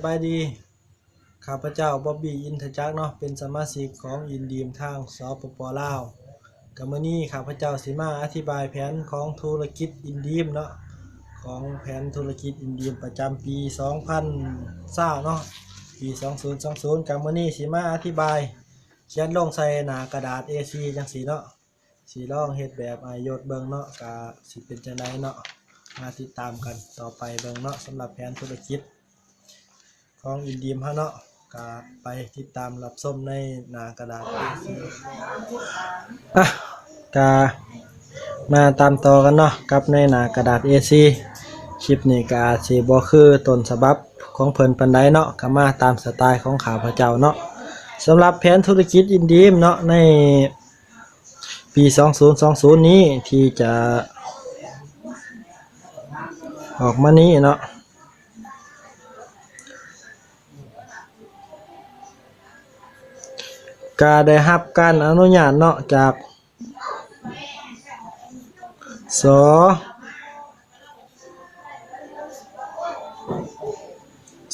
ບາຍດີ ຂ້າພະເຈົ້າ ບອບບີ້ ອິນທະຈັກເນາະ ເປັນສະມາຊິກຂອງອິນດີມທາງ ສປປ ລາວ. ກະມື້ນີ້ຂ້າພະເຈົ້າຊິມາອະທິບາຍແຜນຂອງທຸລະກິດອິນດີມເນາະ ຂອງແຜນທຸລະກິດອິນດີມປະຈຳປີສອງພັນຊາວເນາະ ປີສອງພັນຊາວ. ກະມື້ນີ້ຊິມາອະທິບາຍ ຂຽນລົງໃສ່ໜ້າກະດາດເອສີ່ຈັ່ງຊີ້ເນາະ. ຊິລອງເຮັດແບບອ້າຍຍົດເບິ່ງເນາະ ກະຊິເປັນຈັ່ງໃດເນາະ ມາຕິດຕາມກັນຕໍ່ໄປເບິ່ງເນາະ. ສຳລັບແຜນທຸລະກິດຂອງອິນດີມເຮົາເນາະ ກະໄປຕິດຕາມຮັບຊົມໃນໜ້າກະດາດເອສີ່. ອ່ະ ກະມາຕາມຕໍ່ກັນເນາະ ກັບໃນໜ້າກະດາດເອສີ່. ຄລິບນີ້ກະອາດຊິບໍ່ຄືຕົ້ນສະບັບຂອງເພິ່ນປານໃດເນາະ ກະມາຕາມສະໄຕຂອງຂ້າພະເຈົ້າເນາະ. ສຳລັບແຜນທຸລະກິດອິນດີມເນາະ ໃນ ປີສອງພັນຊາວນີ້ທີ່ຈະອອກມານີ້ເນາະ ກະໄດ້ຮັບການອະນຸຍາດເນາະ ຈາກ ສ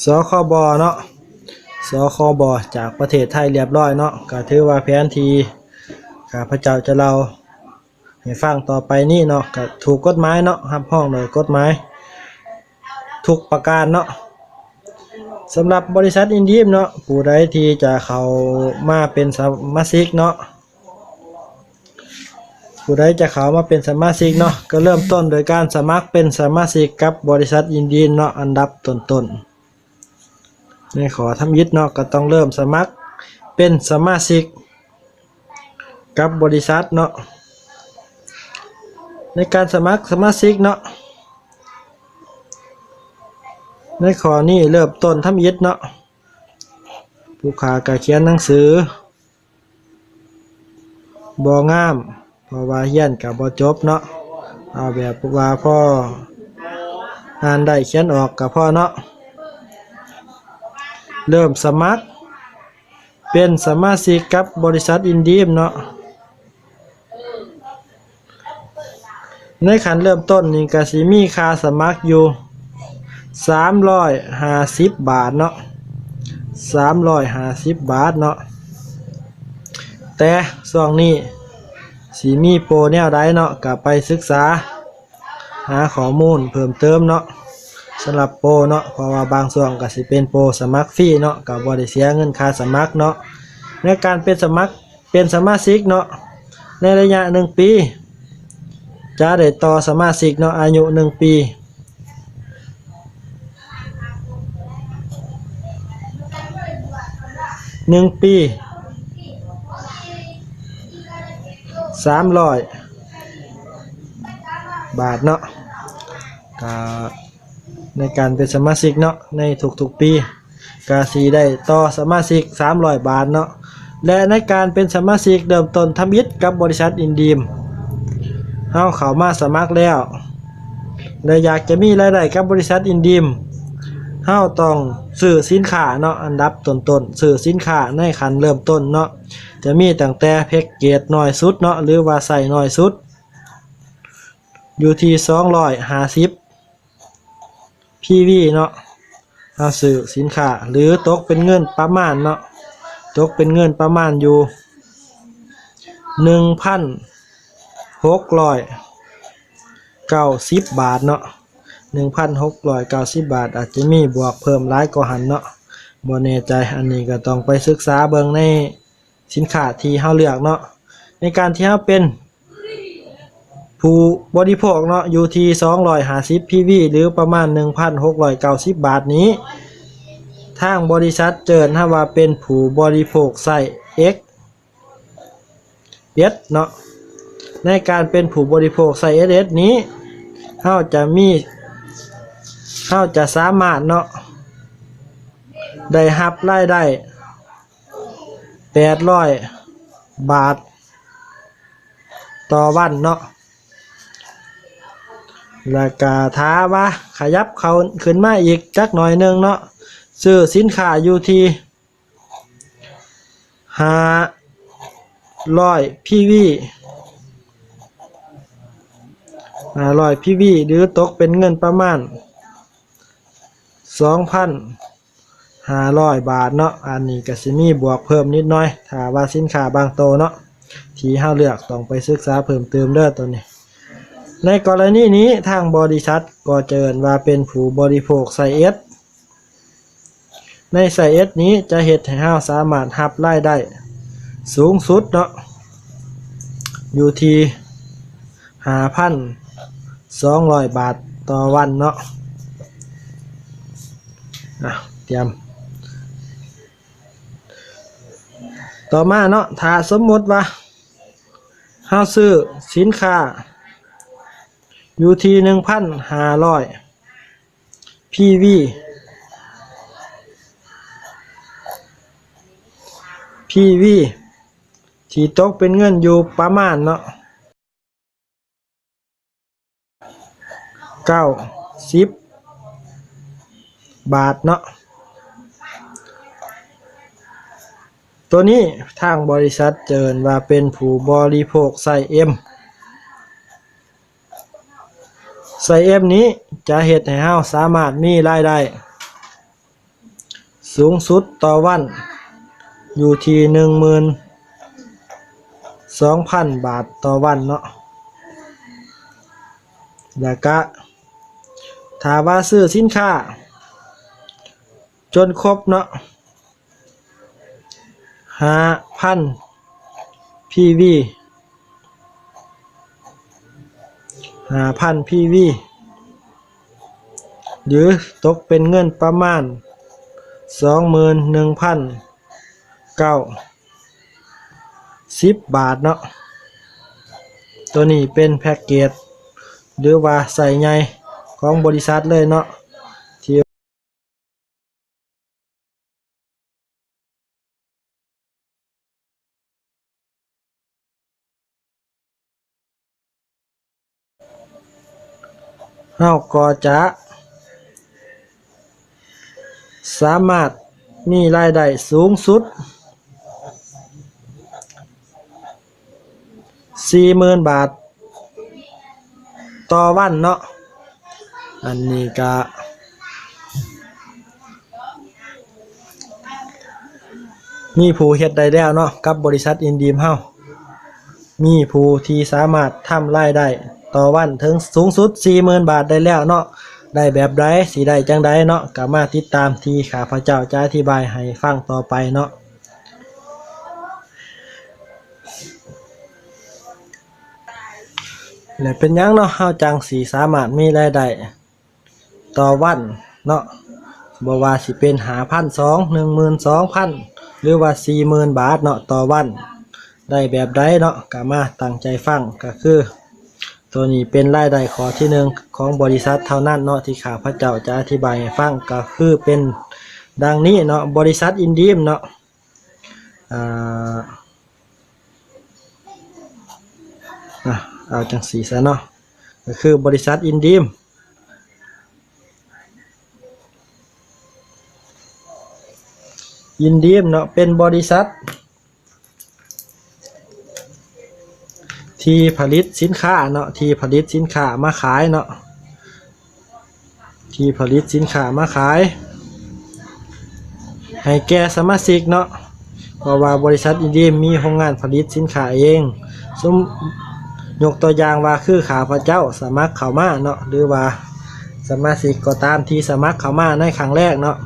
ສຄບ ເນາະ ສຄບ ຈາກປະເທດໄທລຽບຮ້ອຍເນາະ. ກະຖືວ່າແຜນທີ່ຂ້າພະເຈົ້າຈະເລົ່າໃຫ້ຟັງຕໍ່ໄປນີ້ເນາະ ກະຖືກກົດໝາຍເນາະ ຮັບຮອງໂດຍກົດໝາຍທຸກປະການເນາະ. ສຳລັບບໍລິສັດອິນດີມເນາະ ຜູ້ໃດທີ່ຈະເຂົ້າມາເປັນສະມາຊິກເນາະ ຜູ້ໃດຈະເຂົ້າມາເປັນສະມາຊິກເນາະ ກໍເລີ່ມຕົ້ນໂດຍການສະໝັກເປັນສະມາຊິກກັບບໍລິສັດອິນດີມເນາະ ອັນດັບຕົ້ນໆ. ໃນຂໍ້ທຳອິດເນາະ ກໍຕ້ອງເລີ່ມສະໝັກເປັນສະມາຊິກກັບບໍລິສັດເນາະ. ໃນການສະໝັກສະມາຊິກເນາະ ໃນຂໍ້ນີ້ເລີ່ມຕົ້ນທຳອິດເນາະ ຜູ້ຂ້າກໍຂຽນໜັງສື ບໍ່ງາມ ເພາະວ່າຮຽນກໍບໍ່ຈົບເນາະ ເອົາແບບວ່າພໍອ່ານໄດ້ຂຽນອອກກໍພໍເນາະ. ເລີ່ມສະໝັກເປັນສະມາຊິກກັບບໍລິສັດອິນດີມເນາະ. ໃນຂັ້ນເລີ່ມຕົ້ນນີ້ກະຊິມີຄ່າສະໝັກຢູ່ສາມຮ້ອຍຫ້າສິບບາດເນາະ ສາມຮ້ອຍຫ້າສິບບາດເນາະ. ແຕ່ຊ່ວງນີ້ຊິມີໂປຣແນວໃດເນາະ ກະໄປສຶກສາຫາຂໍ້ມູນເພີ່ມເຕີມເນາະ ສຳລັບໂປຣເນາະ ເພາະວ່າບາງຊ່ວງກະຊິເປັນໂປຣສະໝັກຟຣີເນາະ ກະບໍ່ໄດ້ເສຍເງິນຄ່າສະໝັກເນາະ. ໃນການເປັນສະໝັກ ເປັນສະມາຊິກເນາະ ໃນໄລຍະໜຶ່ງປີ ຈະໄດ້ຕໍ່ສະມາຊິກເນາະ ອາຍຸໜຶ່ງປີ ໜຶ່ງປີ ສາມຮ້ອຍບາດເນາະ ກະ ໃນການເປັນສະມາຊິກເນາະ ໃນທຸກໆປີ ກະຊິໄດ້ຕໍ່ສະມາຊິກສາມຮ້ອຍບາດເນາະ ແລະ ໃນການເປັນສະມາຊິກເລີ່ມຕົ້ນທຳອິດກັບບໍລິສັດອິນດີມ ເຮົາເຂົ້າມາສະໝັກແລ້ວ ແລະ ຢາກຈະມີລາຍໄດ້ກັບບໍລິສັດອິນດີມ ເຮົາຕ້ອງຊື້ສິນຄ້າເນາະ ອັນດັບຕົ້ນໆ ຊື້ສິນຄ້າໃນຂັ້ນເລີ່ມຕົ້ນເນາະ ຈະມີຕັ້ງແຕ່ແພັກເກດໜ້ອຍສຸດເນາະ ຫຼືວ່າໄຊນ້ອຍສຸດ ຢູ່ທີ່ສອງຮ້ອຍຫ້າສິບ ພີວີເນາະ ເຮົາຊື້ສິນຄ້າ ຫຼືຕົກເປັນເງິນປະມານເນາະ ຕົກເປັນເງິນປະມານຢູ່ໜຶ່ງພັນຫົກຮ້ອຍເກົ້າສິບບາດເນາະ ໜຶ່ງພັນຫົກຮ້ອຍເກົ້າສິບບາດ ອາດຈະມີບວກເພີ່ມຫຼາຍກວ່າຫັ້ນເນາະ ບໍ່ແນ່ໃຈ ອັນນີ້ກໍຕ້ອງໄປສຶກສາເບິ່ງໃນ ສິນຄ້າທີ່ເຮົາເລືອກເນາະ ໃນການທີ່ເຮົາເປັນຜູ້ບໍລິໂພກເນາະ ຢູ່ທີ່ສອງຮ້ອຍຫ້າສິບພີວີ ຫຼືປະມານໜຶ່ງພັນຫົກຮ້ອຍເກົ້າສິບບາດນີ້ ທາງບໍລິສັດເຈີນເຮົາວ່າເປັນຜູ້ບໍລິໂພກໄຊເອັສເອັສເນາະ ໃນການເປັນຜູ້ບໍລິໂພກໄຊເອັສເອັສນີ້ ເຮົາຈະມີ ເຮົາຈະສາມາດເນາະ ໄດ້ຮັບລາຍໄດ້ ແປດຮ້ອຍບາດຕໍ່ວັນເນາະ ແລ້ວກະຖ້າວ່າຂະຫຍັບເຂົ້າຂຶ້ນມາອີກຈັກໜ້ອຍໜຶ່ງເນາະ ຊື້ສິນຄ້າຢູ່ທີ່ຫ້າຮ້ອຍພີວີ ຫ້າຮ້ອຍພີວີ ຫຼືຕົກເປັນເງິນປະມານສອງພັນ ຫ້າຮ້ອຍບາດເນາະ. ອັນນີ້ກໍຊິມີບວກເພີ່ມນິດໜ້ອຍ ຖ້າວ່າສິນຄ້າບາງໂຕເນາະ ທີ່ເຮົາເລືອກ ຕ້ອງໄປສຶກສາເພີ່ມເຕີມເດີໂຕນີ້. ໃນກໍລະນີນີ້ ທາງບໍລິສັດກໍຈະເອີ້ນວ່າເປັນຜູ້ບໍລິໂພກໄຊເອັດ. ໃນໄຊເອັດນີ້ຈະເຮັດໃຫ້ເຮົາສາມາດຮັບລາຍໄດ້ສູງສຸດເນາະ ຢູ່ທີ່ຫ້າພັນສອງຮ້ອຍບາດຕໍ່ວັນເນາະ. ອ່ະ ຕຽມ ຕໍ່ມາເນາະ ຖ້າສົມມຸດວ່າເຮົາຊື້ສິນຄ້າຢູ່ທີ່ໜຶ່ງພັນຫ້າຮ້ອຍ ພີວີ ພີວີ ທີ່ຕົກເປັນເງິນຢູ່ປະມານເນາະ ເກົ້າສິບບາດເນາະ. ໂຕນີ້ທາງບໍລິສັດຈະເອີ້ນວ່າເປັນຜູ້ບໍລິໂພກໄຊເອັມ. ໄຊເອັມນີ້ຈະເຮັດໃຫ້ເຮົາສາມາດມີລາຍໄດ້ສູງສຸດຕໍ່ວັນຢູ່ທີ່ໜຶ່ງໝື່ນສອງພັນບາດຕໍ່ວັນເນາະ. ແລ້ວກະຖ້າວ່າຊື້ສິນຄ້າຈົນຄົບເນາະ ຫ້າພັນພີວີ ຫ້າພັນພີວີ ຫຼືຕົກເປັນເງິນປະມານສອງໝື່ນໜຶ່ງພັນເກົ້າສິບບາດເນາະ. ໂຕນີ້ເປັນແພັກເກດ ຫຼືວ່າໄຊໃຫຍ່ຂອງບໍລິສັດເລີຍເນາະ ທີ່ ເຮົາກໍຈະສາມາດມີລາຍໄດ້ສູງສຸດ ສີ່ໝື່ນບາດຕໍ່ວັນເນາະ. ອັນນີ້ກະມີຜູ້ເຮັດໄດ້ແລ້ວເນາະ ກັບບໍລິສັດອິນດີມເຮົາ ມີຜູ້ທີ່ສາມາດທຳລາຍໄດ້ຕໍ່ວັນເຖິງສູງສຸດສີ່ໝື່ນບາດໄດ້ແລ້ວເນາະ. ໄດ້ແບບໃດ ຊິໄດ້ຈັ່ງໃດເນາະ ກະມາຕິດຕາມທີ່ຂ້າພະເຈົ້າຈະອະທິບາຍໃຫ້ຟັງຕໍ່ໄປເນາະ. ແລະ ເປັນຫຍັງເນາະ ເຮົາຈັ່ງຊິສາມາດມີລາຍໄດ້ຕໍ່ວັນເນາະ ບໍ່ວ່າຊິເປັນຫ້າພັນສອງ ໜຶ່ງໝື່ນສອງພັນ ຫຼືວ່າສີ່ໝື່ນບາດເນາະຕໍ່ວັນ ໄດ້ແບບໃດເນາະ ກະມາຕັ້ງໃຈຟັງ. ກະຄືໂຕນີ້ເປັນລາຍໄດ້ຂໍ້ທີໜຶ່ງຂອງບໍລິສັດເທົ່ານັ້ນເນາະ ທີ່ຂ້າພະເຈົ້າຈະອະທິບາຍໃຫ້ຟັງ ກະຄືເປັນດັ່ງນີ້ເນາະ. ບໍລິສັດອິນດີມເນາະ ອ່າ ອ່ະ ເອົາຈັ່ງຊີ້ຊະເນາະ ກໍຄືບໍລິສັດອິນດີມ ອິນດີມເນາະ ເປັນບໍລິສັດທີ່ຜະລິດສິນຄ້າເນາະ ທີ່ຜະລິດສິນຄ້າມາຂາຍເນາະ. ທີ່ຜະລິດສິນຄ້າມາຂາຍໃຫ້ແກ່ສະມາຊິກເນາະ ເພາະວ່າບໍລິສັດອິນດີມມີໂຮງງານຜະລິດສິນຄ້າເອງ. ສົມ ຍົກຕົວຢ່າງວ່າຄືຂ້າພະເຈົ້າສະໝັກເຂົ້າມາເນາະ ຫຼືວ່າສະມາຊິກກໍຕາມທີ່ສະໝັກເຂົ້າມາໃນຄັ້ງແລກເນາະ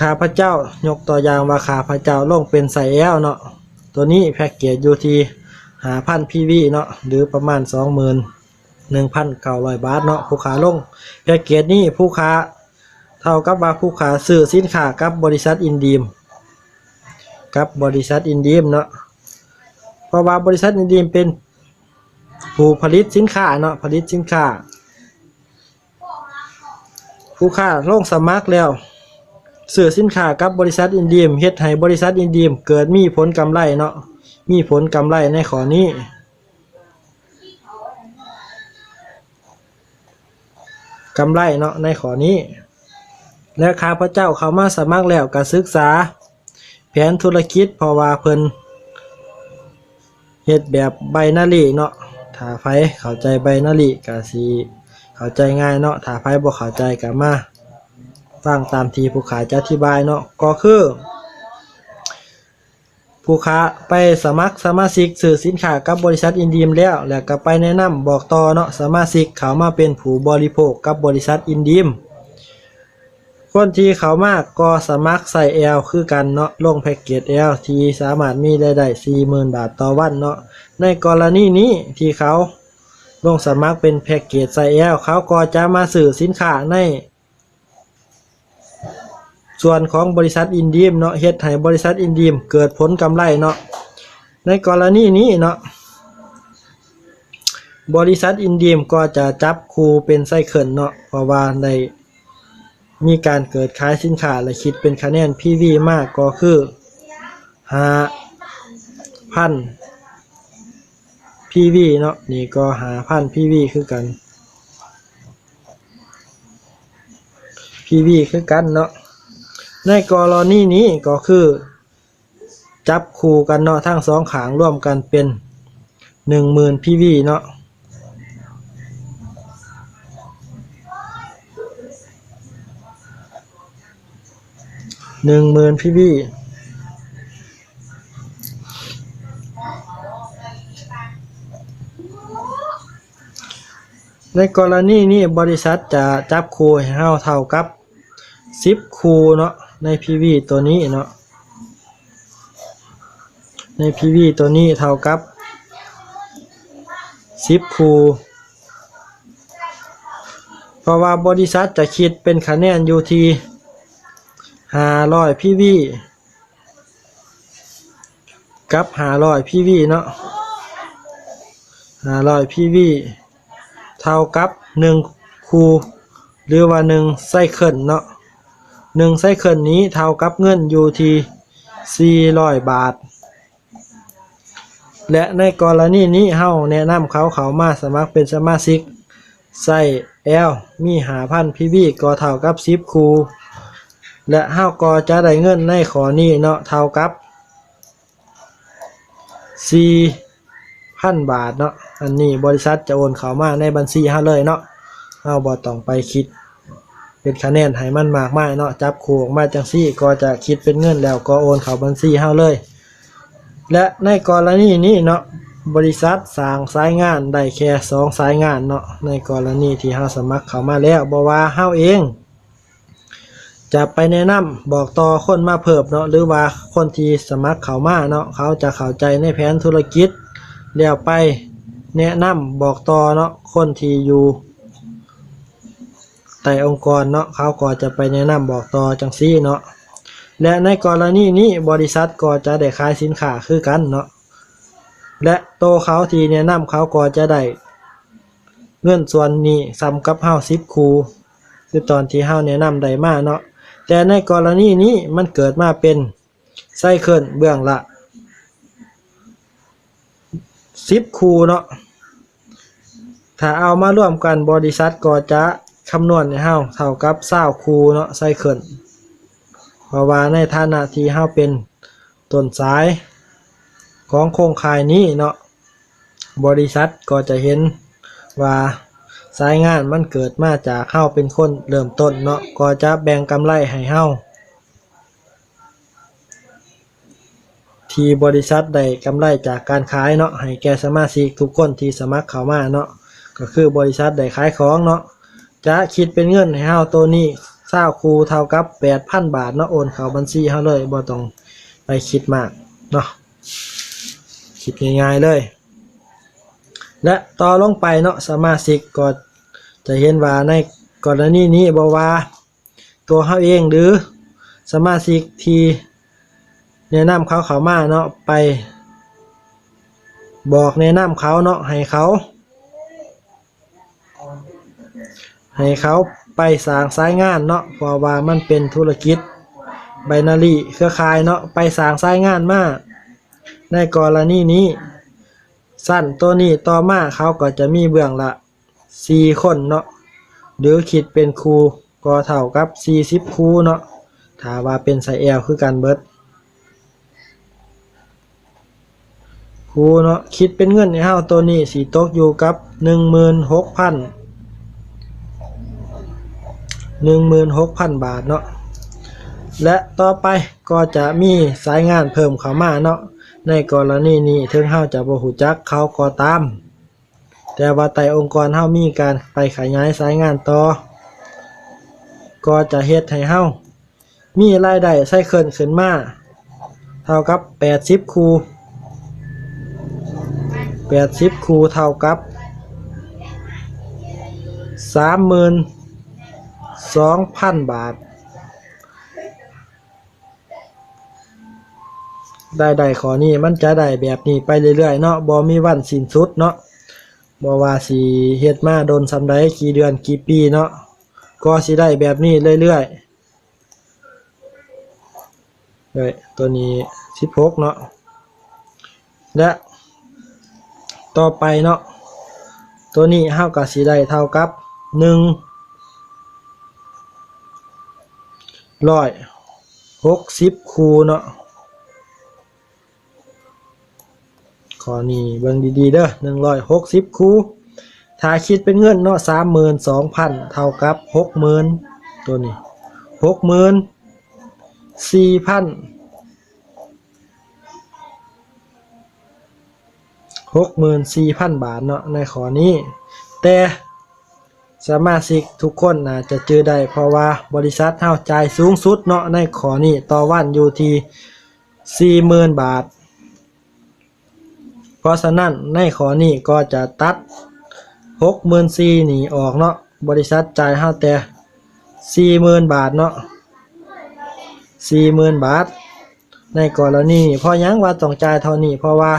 ຂ້າພະເຈົ້າ ຍົກຕົວຢ່າງວ່າຂ້າພະເຈົ້າລົງເປັນໄຊແອລເນາະ ໂຕນີ້ແພັກເກດຢູ່ທີ່ຫ້າພັນພີວີເນາະ ຫຼືປະມານສອງໝື່ນ ໜຶ່ງພັນເກົ້າຮ້ອຍບາດເນາະ. ຜູ້ຄ້າລົງແພັກເກດນີ້ ຜູ້ຄ້າ ເທົ່າກັບວ່າຜູ້ຄ້າຊື້ສິນຄ້າກັບບໍລິສັດອິນດີມ ກັບບໍລິສັດອິນດີມເນາະ ເພາະວ່າບໍລິສັດອິນດີມເປັນຜູ້ຜະລິດສິນຄ້າເນາະ ຜະລິດສິນຄ້າ. ຜູ້ຄ້າລົງສະໝັກແລ້ວ ຊື້ສິນຄ້າກັບບໍລິສັດອິນດີມ ເຮັດໃຫ້ບໍລິສັດອິນດີມເກີດມີຜົນກຳໄລເນາະ ມີຜົນກຳໄລໃນຂໍ້ນີ້ ກຳໄລເນາະໃນຂໍ້ນີ້ ແລະ ຂ້າພະເຈົ້າເຂົ້າມາສະໝັກແລ້ວກະສຶກສາແຜນທຸລະກິດ ເພາະວ່າເພິ່ນເຮັດແບບໄບນາຣີເນາະ. ຖ້າໃຜເຂົ້າໃຈໄບນາຣີກະຊິເຂົ້າໃຈງ່າຍເນາະ ຖ້າໃຜບໍ່ເຂົ້າໃຈກະມາ ຟັງຕາມທີ່ຜູ້ຂາຍຈະອະທິບາຍເນາະ ກໍຄື ຜູ້ຂາຍໄປສະໝັກສະມາຊິກຊື້ສິນຄ້າກັບບໍລິສັດອິນດີມແລ້ວ ແລ້ວກໍໄປແນະນຳບອກຕໍ່ເນາະ ສະມາຊິກເຂົ້າມາເປັນຜູ້ບໍລິໂພກກັບບໍລິສັດອິນດີມ. ຄົນທີ່ເຂົ້າມາກໍສະໝັກໃຊ້ແອວຄືກັນເນາະ ລົງແພັກເກດແອວທີ່ສາມາດມີລາຍໄດ້ສີ່ໝື່ນບາດຕໍ່ວັນເນາະ. ໃນກໍລະນີນີ້ທີ່ເຂົາລົງສະໝັກເປັນແພັກເກດໃຊ້ແອວ ເຂົາກໍຈະມາຊື້ສິນຄ້າໃນ ສ່ວນຂອງບໍລິສັດອິນດີມເນາະ ເຮັດໃຫ້ບໍລິສັດອິນດີມເກີດຜົນກຳໄລເນາະ. ໃນກໍລະນີນີ້ເນາະ ບໍລິສັດອິນດີມກໍຈະຈັບຄູ່ເປັນໄຊເຄິນເນາະ ເພາະວ່າໄດ້ມີການເກີດຂາຍສິນຄ້າ ແລະ ຄິດເປັນຄະແນນພີວີມາກໍຄືຫ້າພັນພີວີເນາະ ນີ້ກໍຫ້າພັນພີວີຄືກັນ ພີວີຄືກັນເນາະ. ໃນກໍລະນີນີ້ກໍຄືຈັບຄູ່ກັນເນາະ ທັງສອງຂ້າງລວມກັນເປັນໜຶ່ງໝື່ນພີວີເນາະ ໜຶ່ງໝື່ນພີວີ. ໃນກໍລະນີນີ້ ບໍລິສັດຈະຈັບຄູ່ໃຫ້ເຮົາເທົ່າກັບສິບຄູ່ເນາະ ໃນພີວີໂຕນີ້ເນາະ ໃນພີວີໂຕນີ້ເທົ່າກັບສິບຄູ່ ເພາະວ່າບໍລິສັດຈະຄິດເປັນຄະແນນຢູ່ທີ່ຫ້າຮ້ອຍພີວີ ກັບຫ້າຮ້ອຍພີວີເນາະ ຫ້າຮ້ອຍພີວີເທົ່າກັບໜຶ່ງຄູ່ ຫຼືວ່າໜຶ່ງໄຊເຄິນເນາະ ໜຶ່ງໄຊເຄິນນີ້ເທົ່າກັບເງິນຢູ່ທີ່ສີ່ຮ້ອຍບາດ ແລະ ໃນກໍລະນີນີ້ເຮົາແນະນຳເຂົາເຂົ້າມາສະໝັກເປັນສະມາຊິກໃຊ້ແອວ ມີຫ້າພັນພີວີກໍເທົ່າກັບສິບຄູ່ ແລະ ເຮົາກໍຈະໄດ້ເງິນໃນຂໍ້ນີ້ເນາະ ເທົ່າກັບ ສີ່ພັນບາດເນາະ ອັນນີ້ບໍລິສັດຈະໂອນເຂົ້າມາໃນບັນຊີເຮົາເລີຍເນາະ ເຮົາບໍ່ຕ້ອງໄປຄິດເປັນຄະແນນໃຫ້ມັນມາກມາຍເນາະ ຈັບຄູ່ອອກມາຈັ່ງຊີ້ກໍຈະຄິດເປັນເງິນແລ້ວກໍໂອນເຂົ້າບັນຊີເຮົາເລີຍ. ແລະ ໃນກໍລະນີນີ້ເນາະ ບໍລິສັດສ້າງສາຍງານໄດ້ແຄ່ສອງສາຍງານເນາະ ໃນກໍລະນີທີ່ເຮົາສະໝັກເຂົ້າມາແລ້ວ ບໍ່ວ່າເຮົາເອງ ຈະໄປແນະນຳບອກຕໍ່ຄົນມາເພີ່ມເນາະ ຫຼືວ່າຄົນທີ່ສະໝັກເຂົ້າມາເນາະ ເຂົາຈະເຂົ້າໃຈໃນແຜນທຸລະກິດ ແລ້ວໄປແນະນຳບອກຕໍ່ເນາະ ຄົນທີ່ຢູ່ໃຕ້ອົງກອນເນາະ ເຂົາກໍຈະໄປແນະນຳບອກຕໍ່ຈັ່ງຊີ້ເນາະ. ແລະ ໃນກໍລະນີນີ້ ບໍລິສັດກໍຈະໄດ້ຂາຍສິນຄ້າຄືກັນເນາະ ແລະ ໂຕເຂົາທີ່ແນະນຳເຂົາກໍຈະໄດ້ເງິນສ່ວນນີ້ສ່ຳກັບເຮົາສິບຄູ່ ຄືຕອນທີ່ເຮົາແນະນຳໄດ້ມາເນາະ. ແຕ່ໃນກໍລະນີນີ້ມັນເກີດມາເປັນໄຊເຄິນເບື້ອງລະສິບຄູ່ເນາະ ຖ້າເອົາມາລວມກັນ ບໍລິສັດກໍຈະຄຳນວນໃຫ້ເຮົາເທົ່າກັບຊາວຄູ່ເນາະ ໄຊເຄິນ ເພາະວ່າໃນຖານະທີ່ເຮົາເປັນ ຕົ້ນສາຍຂອງໂຄງຂ່າຍນີ້ເນາະ ບໍລິສັດກໍຈະເຫັນວ່າສາຍງານມັນເກີດມາຈາກເຮົາເປັນຄົນເລີ່ມຕົ້ນເນາະ ກໍຈະແບ່ງກຳໄລໃຫ້ເຮົາ ທີ່ບໍລິສັດໄດ້ກຳໄລຈາກການຂາຍເນາະ ໃຫ້ແກ່ສະມາຊິກທຸກຄົນທີ່ສະໝັກເຂົ້າມາເນາະ ກໍຄືບໍລິສັດໄດ້ຂາຍຂອງເນາະ ຈະຄິດເປັນເງິນໃຫ້ເຮົາໂຕນີ້ຊາວຄູ່ເທົ່າກັບແປດພັນບາດເນາະ ໂອນເຂົ້າບັນຊີເຮົາເລີຍ ບໍ່ຕ້ອງໄປຄິດມາກເນາະ ຄິດງ່າຍໆເລີຍ. ແລະ ຕໍ່ລົງໄປເນາະ ສະມາຊິກກໍຈະເຫັນວ່າໃນກໍລະນີນີ້ ບໍ່ວ່າຕົວເຮົາເອງ ຫຼື ສະມາຊິກທີ່ແນະນຳເຂົາເຂົ້າມາເນາະ ໄປບອກແນະນຳເຂົາເນາະ ໃຫ້ເຂົາ ໃຫ້ເຂົາໄປສ້າງສາຍງານເນາະ ເພາະວ່າມັນເປັນທຸລະກິດໄບນາຣີເຄືອຂ່າຍເນາະ ໄປສ້າງສາຍງານມາ ໃນກໍລະນີນີ້ ຊັ້ນໂຕນີ້ຕໍ່ມາເຂົາກໍຈະມີເບື້ອງລະສີ່ຄົນເນາະ ຫຼື ຄິດເປັນຄູ່ກໍເທົ່າກັບສີ່ສິບຄູ່ເນາະ ຖ້າວ່າເປັນໄຊແອວຄືກັນເບິດ ຄູ່ເນາະ ຄິດເປັນເງິນໃຫ້ເຮົາໂຕນີ້ຊິຕົກຢູ່ກັບໜຶ່ງໝື່ນຫົກພັນ ໜຶ່ງໝື່ນຫົກພັນບາດເນາະ ແລະ ຕໍ່ໄປກໍຈະມີສາຍງານເພີ່ມເຂົ້າມາເນາະ. ໃນກໍລະນີນີ້ ເຖິງເຮົາຈະບໍ່ຮູ້ຈັກເຂົາກໍຕາມ, ແຕ່ວ່າໃຕ້ອົງກອນເຮົາມີການໄປຂະຫຍາຍສາຍງານຕໍ່ ກໍຈະເຮັດໃຫ້ເຮົາມີລາຍໄດ້ໄຊເຄິນຂຶ້ນມາເທົ່າກັບແປດສິບຄູ່, ແປດສິບຄູ່ເທົ່າກັບສາມໝື່ນສອງພັນບາດ. ລາຍໄດ້ຂໍ້ນີ້ມັນຈະໄດ້ແບບນີ້ໄປເລື້ອຍໆເນາະ, ບໍ່ມີວັນສິ້ນສຸດເນາະ. ບໍ່ວ່າຊິເຮັດມາດົນສ່ຳໃດ, ກ່ເດືອນ, ກ່ປີເນາະ, ກໍຊິໄດ້ແບບນີ້ເລື້ອຍໆ. ເອີຍ ຕົວນີ້ສິບຫົກເນາະ ແລະ ຕໍ່ໄປເນາະ, ຕົວນີ້ເຮົາກໍຊິໄດ້ເທົ່າກັບໜຶ່ງຮ້ອຍຫົກສິບຄູ່ເນາະ. ຂໍ້ນີ້ເບິ່ງດີໆເດີ ໜຶ່ງຮ້ອຍຫົກສິບຄູ່ ຖ້າຄິດເປັນເງິນເນາະ ສາມໝື່ນສອງພັນເທົ່າກັບຫົກໝື່ນ ຕົວນີ້ ຫົກໝື່ນສີ່ພັນ ຫົກໝື່ນສີ່ພັນບາດເນາະ ໃນຂໍ້ນີ້. ແຕ່ສະມາຊິກທຸກຄົນໜ້າຈະຈື່ໄດ້ ເພາະວ່າບໍລິສັດເຮົາຈ່າຍສູງສຸດເນາະ ໃນຂໍ້ນີ້ຕໍ່ວັນຢູ່ທີ່ສີ່ໝື່ນບາດ. ເພາະສະນັ້ນໃນຂໍ້ນີ້ກໍຈະຕັດຫົກໝື່ນສີ່ນີ້ອອກເນາະ, ບໍລິສັດຈ່າຍເຮົາແຕ່ສີ່ໝື່ນບາດເນາະ ສີ່ໝື່ນບາດ. ໃນກໍລະນີນີ້ ເພາະຫຍັງວ່າຕ້ອງຈ່າຍເທົ່ານີ້? ເພາະວ່າ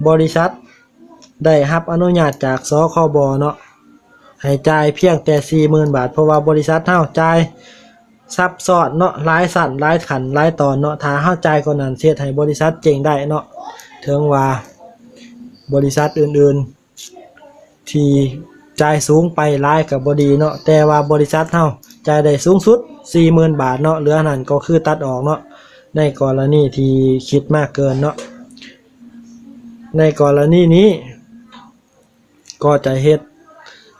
ບໍລິສັດໄດ້ຮັບອະນຸຍາດຈາກ ສຄບ ເນາະ ໃຫ້ຈ່າຍພຽງແຕ່ສີ່ໝື່ນບາດ, ເພາະວ່າບໍລິສັດເຮົາຈ່າຍ ຊັບຊ້ອນເນາະ ຫຼາຍຊັ້ນ ຫຼາຍຂັ້ນ ຫຼາຍຕອນເນາະ, ຖ້າເຮົາຈ່າຍກວ່ານັ້ນ ເຮັດໃຫ້ບໍລິສັດເຈັງໄດ້ເນາະ. ເຖິງວ່າບໍລິສັດອື່ນໆທີ່ຈ່າຍສູງໄປຫຼາຍກໍບໍ່ດີເນາະ, ແຕ່ວ່າບໍລິສັດເຮົາຈ່າຍໄດ້ສູງສຸດສີ່ໝື່ນບາດເນາະ, ເຫຼືອນັ້ນກໍຄືຕັດອອກເນາະ ໃນກໍລະນີທີ່ຄິດມາເກີນເນາະ. ໃນກໍລະນີນີ້ ກໍຈະເຮັດ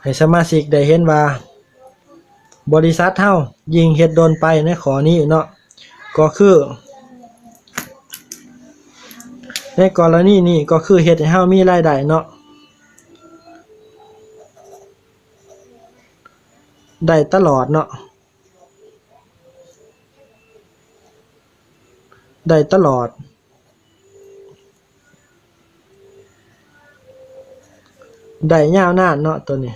ໃຫ້ສະມາຊິກໄດ້ເຫັນວ່າ ບໍລິສັດເຮົາຍິ່ງເຮັດດົນໄປໃນຂໍ້ນີ້ເນາະ ກໍຄື ໃນກໍລະນີນີ້ກໍຄືເຮັດໃຫ້ເຮົາມີລາຍໄດ້ເນາະ ໄດ້ຕະຫຼອດເນາະ ໄດ້ຕະຫຼອດ ໄດ້ຍາວນານເນາະ ໂຕນີ້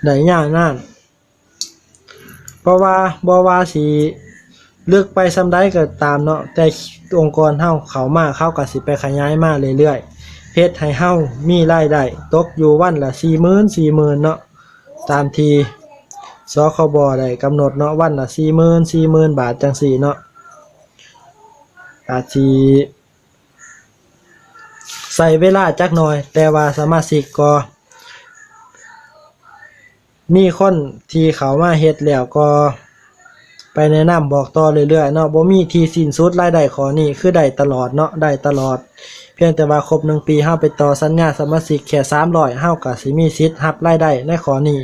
ໄດ້ຍາວນານ. ເພາະວ່າບໍ່ວ່າຊິເລິກໄປສ່ຳໃດກໍຕາມເນາະ, ແຕ່ອົງກອນເຮົາເຂົ້າມາ ເຂົາກໍຊິໄປຂະຫຍາຍມາເລື້ອຍໆ ເຮັດໃຫ້ເຮົາມີລາຍໄດ້ຕົກຢູ່ວັນລະສີ່ໝື່ນ ສີ່ໝື່ນເນາະ, ຕາມທີ່ ສຄບ ໄດ້ກຳນົດເນາະ, ວັນລະສີ່ໝື່ນ ສີ່ໝື່ນບາດ ຈັ່ງຊີ້ເນາະ. ອາດຊິໃຊ້ເວລາຈັກໜ່ອຍ, ແຕ່ວ່າສະມາຊິກກໍ ມີຄົນທີ່ເຂົ້າມາເຮັດແລ້ວກໍໄປແນະນຳບອກຕໍ່ເລື້ອຍໆເນາະ, ບໍ່ມີທີ່ສິ້ນສຸດ. ລາຍໄດ້ຂໍ້ນີ້ຄືໄດ້ຕະຫຼອດເນາະ, ໄດ້ຕະຫຼອດ. ພຽງແຕ່ວ່າຄົບໜຶ່ງປີ ເຮົາໄປຕໍ່ສັນຍາສະມາຊິກແຄ່ສາມຮ້ອຍ ເຮົາກໍຊິມີສິດຮັບລາຍໄດ້ໃນຂໍ້ນີ້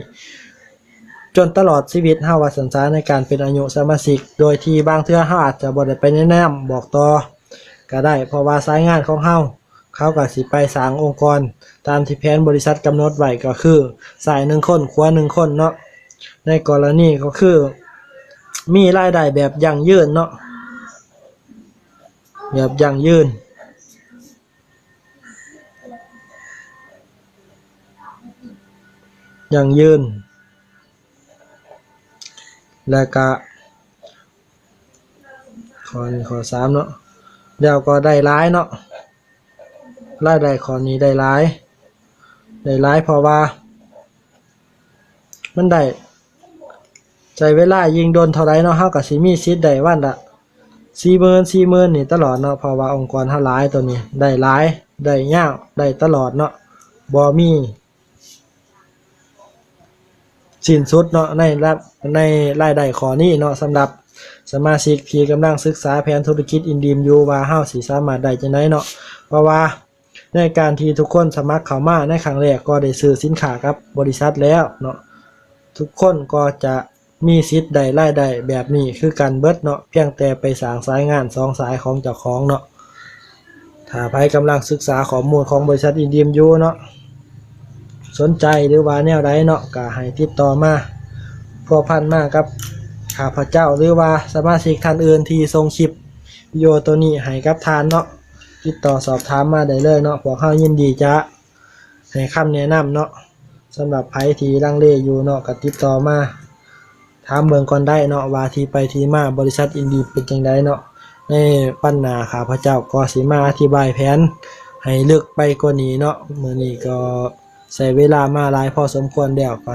ຈົນຕະຫຼອດຊີວິດເຮົາວ່າຊັ້ນຊະ, ໃນການເປັນອາຍຸສະມາຊິກ, ໂດຍທີ່ບາງເທື່ອເຮົາອາດຈະບໍ່ໄດ້ໄປແນະນຳບອກຕໍ່ກໍໄດ້, ເພາະວ່າສາຍງານຂອງເຮົາ ເຂົາກໍຊິໄປສ້າງອົງກອນຕາມທີ່ແຜນບໍລິສັດກຳນົດໄວ້ ກໍຄືຊ້າຍໜຶ່ງຄົນ ຂວາໜຶ່ງຄົນເນາະ. ໃນກໍລະນີກໍຄືມີລາຍໄດ້ແບບຢັ້ງຢືນເນາະ, ແບບຢັ້ງຢືນ, ຢັ້ງຢືນ ແລ້ວກະ ຂໍ້ນີ້ຂໍ້ສາມເນາະ, ແລ້ວກໍໄດ້ຫຼາຍເນາະ, ລາຍໄດ້ຂໍ້ນີ້ໄດ້ຫຼາຍ, ໄດ້ຫຼາຍເພາະວ່າມັນໄດ້ໃຊ້ເວລາ ຍິ່ງດົນເທົ່າໃດເນາະ ເຮົາກໍຊິມີສິດໄດ້ວັນລະສີ່ໝື່ນ ສີ່ໝື່ນນີ້ຕະຫຼອດເນາະ, ເພາະວ່າອົງກອນເຮົາຫຼາຍ, ໂຕນີ້ໄດ້ຫຼາຍ ໄດ້ຍາວ ໄດ້ຕະຫຼອດເນາະ, ບໍ່ມີ ສິ້ນສຸດເນາະ ໃນລະ ໃນລາຍໄດ້ຂໍ້ນີ້ເນາະ, ສຳລັບສະມາຊິກທີ່ກຳລັງສຶກສາແຜນທຸລະກິດອິນດຣີມຢູ່ ວ່າເຮົາຊິສາມາດໄດ້ຈັ່ງໃດເນາະ, ເພາະວ່າ ໃນການທີ່ທຸກຄົນສະໝັກເຂົ້າມາໃນຄັ້ງແລກ ກໍໄດ້ຊື້ສິນຄ້າກັບບໍລິສັດແລ້ວເນາະ. ທຸກຄົນກໍຈະມີສິດໄດ້ລາຍໄດ້ແບບນີ້ຄືກັນເບິດເນາະ, ພຽງແຕ່ໄປສ້າງສາຍງານສອງສາຍຂອງເຈົ້າຂອງເນາະ. ຖ້າໃຜກຳລັງສຶກສາຂໍ້ມູນຂອງບໍລິສັດອິນດີມຢູ່ເນາະ, ສົນໃຈ ຫຼືວ່າແນວໃດເນາະ, ກໍໃຫ້ຕິດຕໍ່ມາພົວພັນມາກັບຂ້າພະເຈົ້າ ຫຼືວ່າສະມາຊິກທ່ານອື່ນທີ່ສົ່ງຄລິບວິດີໂອໂຕນີ້ໃຫ້ກັບທ່ານເນາະ. ຕິດຕໍ່ສອບຖາມມາໄດ້ເລີຍເນາະ, ພວກເຮົາຍິນດີຈະໃຫ້ຄຳແນະນຳເນາະ. ສຳລັບໃຜທີ່ລັງເລຢູ່ເນາະ, ກໍຕິດຕໍ່ມາຖາມເບິ່ງກ່ອນໄດ້ເນາະ ວ່າທີ່ໄປທີ່ມາບໍລິສັດອິນດີມເປັນຈັ່ງໃດເນາະ. ໃນວັນໜ້າຂ້າພະເຈົ້າກໍຊິມາອະທິບາຍແຜນໃຫ້ເລິກໄປກວ່ານີ້ເນາະ. ມື້ນີ້ກໍໃຊ້ເວລາມາຫຼາຍພໍສົມຄວນແລ້ວ, ກໍ